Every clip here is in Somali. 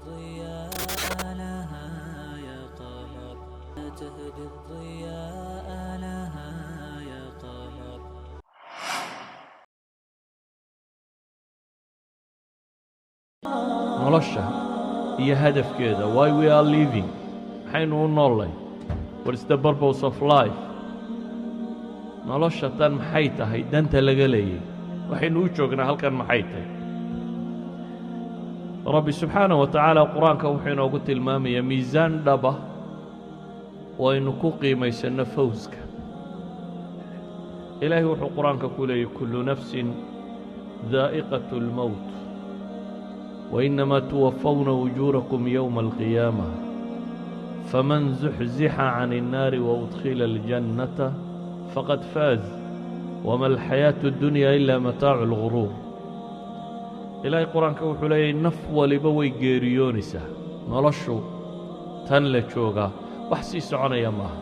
الضياء لها يا قمر، لا تهدي الضياء لها يا قمر. Nolosha iyo hadafkeeda, why we are living, maxaynu u noollay? What is the purpose of life? Nolosha tan maxay tahay danta laga leeyay? Waxaynu u joognaa halkan maxay tahay? Rabbi subxaanaه wa tacaala qur-aanka wuxuu inoogu tilmaamayaa miisaan dhaba oo aynu ku qiimaysanno fawska. Ilaahay wuxuu qur-aanka ku leeyay: كل نفس ذائقة الموت وإنما توفون أجوركم يوم القيامة فمن زحزح عن النار وأدخل الجنة فقد فاز وما الحياة الدنيا إلا متاع الغرور. Ilaahay qur-aanka wuxuu leeyahy: naf waliba way geeriyoonaysaa. Noloshu tan la joogaa wax sii soconaya maaha.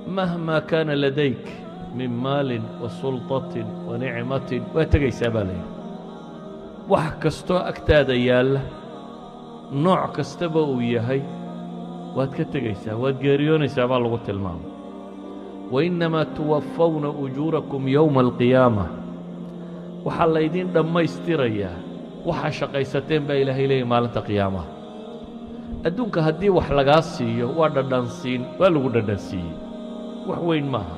مهما كان لديك من مال وسلطة ونعمة, waa tegaysaa baa layidhi. Wax kastoo agtaada yaalla, nooc kastaba uu yahay, waad ka tegaysaa, waad geeriyoonaysaa baa lagu tilmaamay. وإنما توفون أجوركم يوم القيامة, waxaa laydin dhammaystirayaa waxaa shaqaysateen baa Ilaahay leeyay maalinta qiyaamaha. Adduunka haddii wax lagaa siiyo, waa dhadhansiin, waa lagu dhadhansiiyey, wax weyn maaha.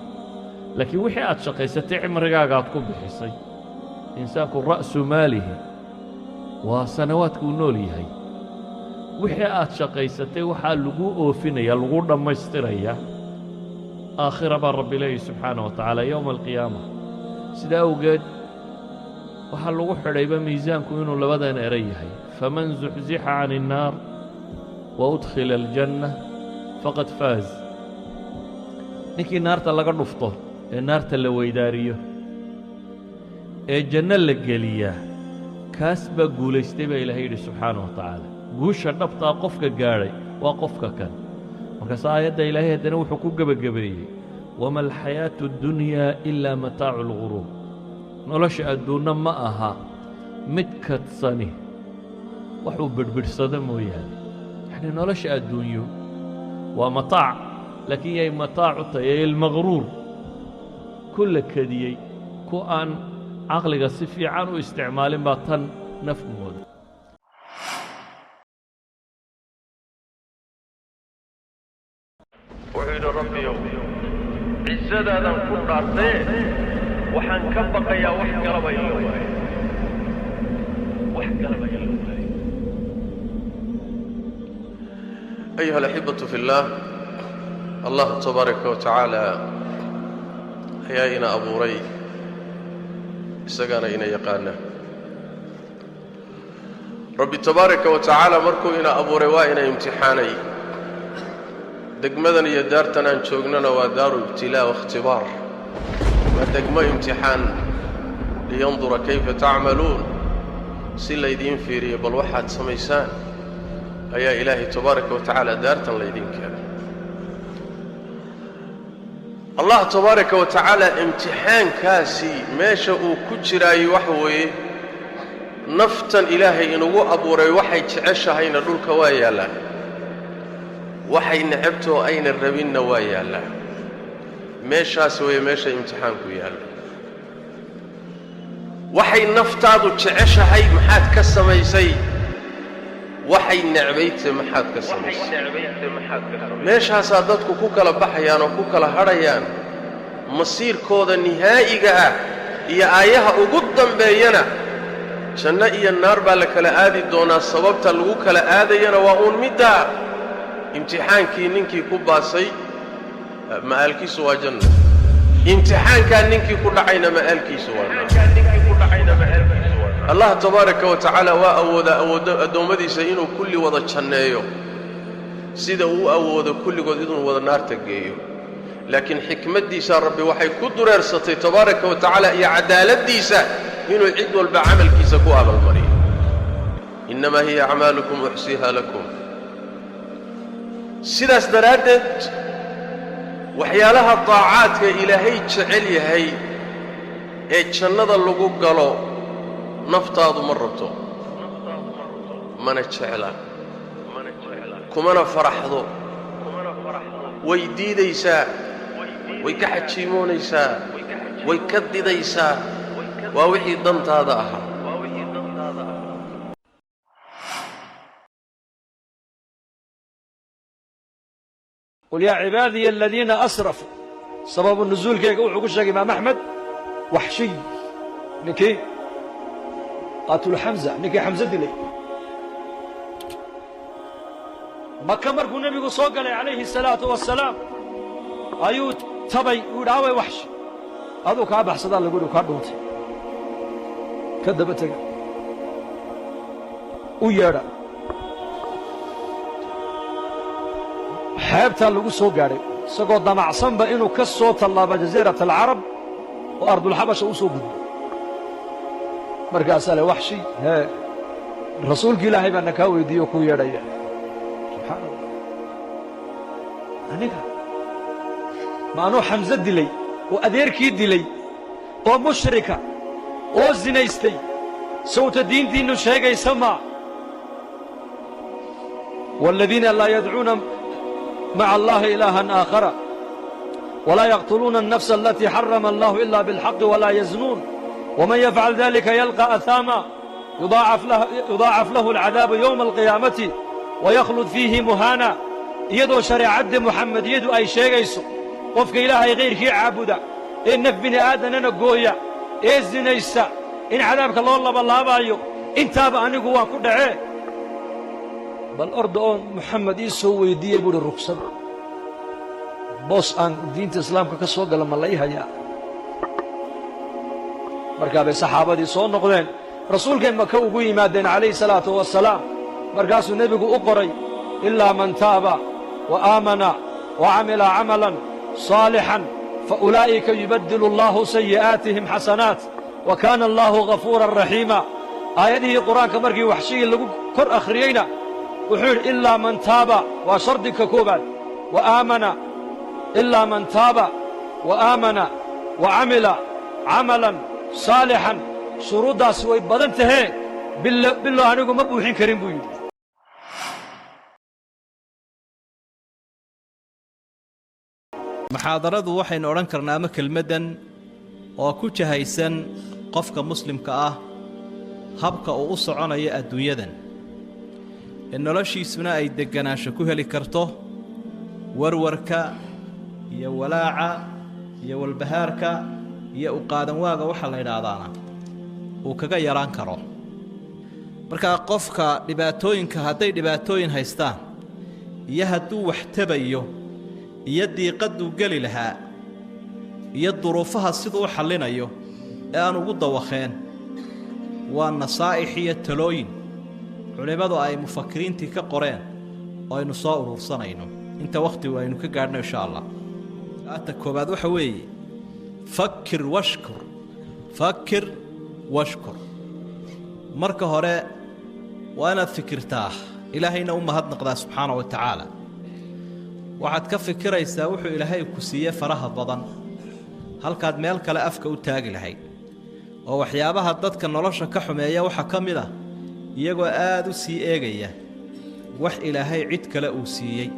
Laakiin wixii aad shaqaysatay, cimrigaaga aad ku bixisay, insaanku رأس ماله waa sanawaadkuu nool yahay. Wixii aad shaqaysatay waxaa lagu oofinaya, lagu dhammaystirayaa aakhira baa Rabbi leeyahy subxaanaه wa tacaala, yowma alqiyaama. Sidaa awgeed waxaa lagu xidhayba miisaanku inuu labadan eray yahay: فمن زحزح عن النار وأدخل الجنة فقد فاز. Ninkii naarta laga dhufto ee naarta la weydaariyo ee janno la geliyaa, kaas baa guulaystay baa Ilaahay yidhi subxaanaه wa tacaala. Guusha dhabtaa qofka gaadhay waa qofka kan. Markaase aayadda Ilaahay haddana wuxuu ku gebagabeeyey: وما الحياة الدنيا إلا متاع الغرور. Nolosha adduunna ma aha mid kadsani, waxuu bidhbidhsado mooyaane. Yacnii nolosha adduunyo waa mataac, laakiin yay mataac u tahay? Ee المغرور, ku la kediyey, ku aan caqliga si fiican u isticmaalin baa tan naf mooda. Wuxuu yidhi: "Rabbiyow, cisadaadaan ku dhaartee, waxaan ka baqayaa wax kalaba in la waayo, wax kalaba in la waayo." أيها الأحبة في الله, Allah tabaaraka wa tacaala ayaa ina abuuray, isagaana ina yaqaana. Rabbi tabaaraka wa tacaala markuu ina abuuray, waa ina imtixaanay. Degmadan iyo daartan aan joognana waa دار ابتلاء واختبار, waa degmo imtixaan. لينظر كيف تعملون, si laydiin fiiriyo bal waxaad samaysaan, ayaa Ilaahay tabaaraka wa tacaala daartan laydiin keenay. Allah tabaaraka wa tacaala imtixaankaasi meesha uu ku jiraayo waxa weeye: naftan Ilaahay inugu abuuray waxay jeceshahayna dhulka waa yaallaa, waxay necabtoo ayna rabinna waa yaallaa. Meeshaas weeye meesha imtixaanku yaallo. Waxay naftaadu jeceshahay maxaad ka samaysay? Waxay necbayte maxaad ka samaysay? Meeshaasaa dadku ku kala baxayaan oo ku kala hadhayaan. Masiirkooda nihaa'iga ah iyo aayaha ugu dambeeyana janno iyo naar baa la kala aadi doonaa. Sababta lagu kala aadayana waa uun middaa: imtixaankii ninkii ku baasay, ma'aalkiisu waa janno; imtixaankaa ninkii ku dhacayna, ma'aalkiisu waa naar. Allah tabaaraka wa tacaala waa awoodaa awooddo addoommadiisa inuu kulli wada janneeyo, sida uu u awoodo kulligood inuu wada naarta geeyo. Laakiin xikmaddiisa Rabbi waxay ku dureersatay tabaaraka wa tacaala iyo cadaaladdiisa inuu cid walba camalkiisa ku abaalmariyo. إنما هي أعمالكم أحصيها لكم. Sidaas daraaddeed, waxyaalaha daacaadka Ilaahay jecel yahay ee jannada lagu galo, naftaadu ma rabto, mana jecla. Kumana faraxdo, way diidaysaa, way ka xajiimoonaysaa, way ka didaysaa. Waa wixii dantaada ahaa. Qul yaa cibaadiya aladiina asrafuu, sababu nusuulkeyga wuxuu ku sheegay Imaam Axmed, Waxshiy, ninkii qaatulu Xamza, ninkii Xamse dilay Maka. Markuu nebigu soo galay calayhi asalaatu wasalaam ayuu tabay, uu yidhi: "Away Waxshi?" "Aduu kaa baxsadaa," lagu yidhi, "kaa dhuuntay." Ka daba tega, u yeedha. Xeebtaa lagu soo gaadhay isagoo damacsanba inuu ka soo tallaabo Jasiirat Alcarab oo Ardulxabasha u soo gudbo. Markaasaa le: "Waxshi, hee, Rasuulki Ilaahay baa na kaa weydiiye oo kuu yeedhaya." Subxaana Allah, aniga ma anuu Xamse dilay oo adeerkii dilay oo mushrika oo zinaystay, sawta diintiinnu sheegaysa maa? Waaladiina laa yadcuuna maca Allahi ilaahan aakhara walaa yaqtuluuna الnafsa alatii xarama Allahu ila biاlxaqi walaa yaznuun wman yafcal dalika yalqa ahaama yudaacaf lahu alcadaabu yowma alqiyaamati waykhlud fiihi muhaana. Iyadoo shareecadda Muxamediyadu ay sheegayso qofka Ilaahay kayrkii caabuda ee naf bini aadanana gooya ee sinaysa in cadaabka loo labalaabaayo, intaaba anigu waa ku dhacee, bal orda oo Moxamed ii soo weyddiiyey, buuhi, ruksad boos aan diinta Islaamka ka soo gala ma la ii hayaa? Markaa bay saxaabadii soo noqdeen, Rasuulkay Maka ugu yimaadeen calayhi salaatu wasalaam. Markaasuu nebigu u qoray: "Ilaa man taaba wa aamana wa camila camalan saalixan fa ulaa'ika yubaddilu Allahu sayi'aatihim xasanaat wa kaana Allaahu ghafuuran raxiima." Aayadihii Qur-aanka markii Waxshigii lagu kor akhriyeyna wuxuu yidhi: "Ilaa man taaba," waa shardiga koobaad, "wa aamana, ilaa man taaba wa aamana wa camila camalan saalixan." Shuruuddaasi way badan tahee, bilo anigu ma buuxin karin, buu yidhi. Muxaadaradu waxaynu odhan karnaa ama kelmaddan oo ku jahaysan qofka muslimka ah habka uu u soconayo adduunyadan ee noloshiisuna ay degganaansho ku heli karto, warwarka iyo walaaca iyo walbahaarka iyo uqaadanwaaga waxaa la yidhaahdaana uu kaga yaraan karo. Markaa qofka dhibaatooyinka, hadday dhibaatooyin haystaan iyo hadduu wax tabayo iyo diiqadduu geli lahaa iyo duruufaha siduu u xallinayo ee aan ugu dawakheen, waa nasaa'ix iyo talooyin culimmadu ay mufakiriintii ka qoreen oo aynu soo urursanayno inta wakhtigu aynu ka gaadhno, insha Allah. Aata koowaad waxa weeye: fakir washkur, fakir washkur. Marka hore waa inaad fikirtaa, Ilaahayna u mahadnaqdaa subxaana wa tacaala. Waxaad ka fikiraysaa wuxuu Ilaahay ku siiye faraha badan, halkaad meel kale afka u taagi lahayd. Oo waxyaabaha dadka nolosha ka xumeeya waxaa ka mid ah iyagoo aad u sii eegaya wax Ilaahay cid kale uu siiyey.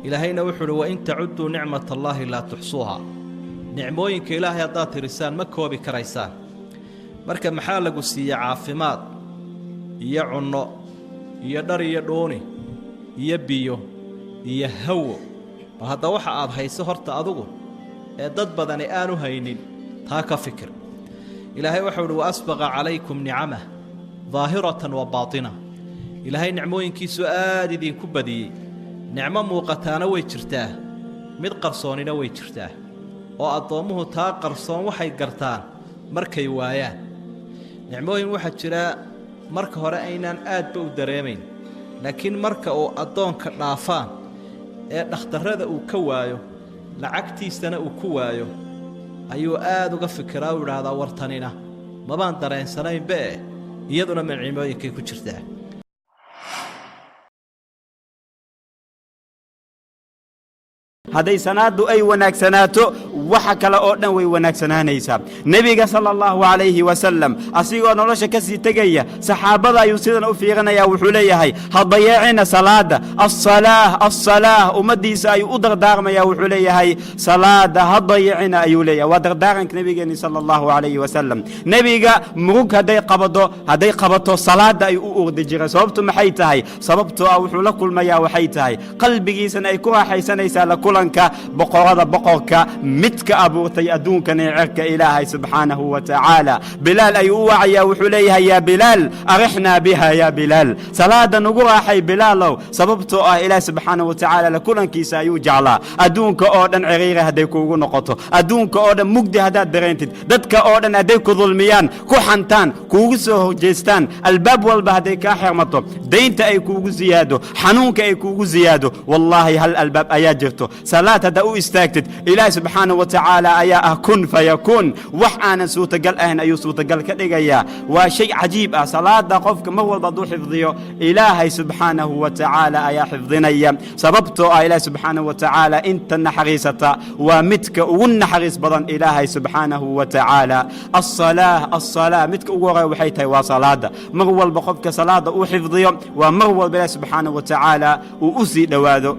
Ilaahayna wuxuu uhi: "Wain tacudduu nicmat allaahi laa tuxsuuha." Nicmooyinka Ilaahay haddaad tirisaan ma koobi karaysaan. Marka maxaa lagu siiyey? Caafimaad iyo cunno iyo dhar iyo dhuuni iyo biyo iyo hawo. Bal hadda waxa aad hayso horta adugu ee dad badani aanu haynin, taa ka fikir. Ilaahay waxau uhi: "Wa asbaqa calaykum nicamah daahiratan wa baatina." Ilaahay nicmooyinkiisu aad idinku badiyey. Nicmo muuqataana way jirtaa, mid qarsoonina way jirtaa, oo addoommuhu taa qarsoon waxay gartaan markay waayaan. Nicmooyin waxaa jira marka hore aynaan aadba u dareemayn, laakiin marka uu addoonka dhaafaan ee dhakhtarrada uu ka waayo, lacagtiisana uu ku waayo, ayuu aad uga fikiraa, u idhaahdaa: "Wartanina mabaan dareensanaynbe." Iyaduna mancimooyinkay ku jirtaa. Hadday salaadu ay wanaagsanaato, waxa kale oo dhan way wanaagsanaanaysaa. Nebiga sala Allahu calayhi wasalam asigoo nolosha ka sii tegaya, saxaabada ayuu sidan u fiirinaya. Wuxuu leeyahay: "Ha dayeecina salaada." Asalaah, asalaah. Ummaddiisa ayuu u dardaarmaya. Wuxuu leeyahay: "Salaada ha dayicina," ayuu leeyahay. Waa dardaaranka nebigeeni sala Allahu calayhi wasalam. Nebiga murug hadday qabado, hadday qabato, salaada ayuu u ordi jiray. Sababtu maxay tahay? Sababtoo ah wuxuu la kulmayaa waxay tahay, qalbigiisana ay ku raaxaysanaysaa la kulanka boqorada boqorka, midka abuurtay adduunkan ee cirka, Ilaahay subxaanahu wa tacaala. Bilaal ayuu u wacayaa. Wuxuu leeyahay: "Yaa Bilaal, arixnaa biha, yaa Bilaal." Salaada nugu raaxay, Bilaalow. Sababtoo ah Ilaah subxaanahu wa tacaala la kulankiisa ayuu jeclaa. Adduunka oo dhan ciriiri hadday kuugu noqoto, adduunka oo dhan mugdi haddaad dareentid, dadka oo dhan hadday ku dulmiyaan, ku xantaan, kuugu soo horjeestaan, albaab walba hadday kaa xirmato, daynta ay kuugu siyaado, xanuunka ay kuugu siyaado, wallaahi hal albaab ayaa jirto. Salaad haddaa u istaagtid, Ilaah subxaanahu wa tacaala ayaa ah kun fayakuun. Wax aanan suurtagal ahayn ayuu suurtagal ka dhigayaa. Waa shay cajiib ah. Salaada qofka mar walba hadduu xifdiyo, Ilaahay subxaanahu wa tacaala ayaa xifdinaya. Sababtoo ah Ilaah subxaanahu wa tacaala inta naxariisata waa midka ugu naxariis badan, Ilaahay subxaanahu wa tacaala. Asalaah, asalaah. Midka ugu horeya waxay tahay waa salaada. Mar walba qofka salaada uu xifdiyo, waa mar walba Ilaah subxaanahu wa tacaala uu u sii dhowaado.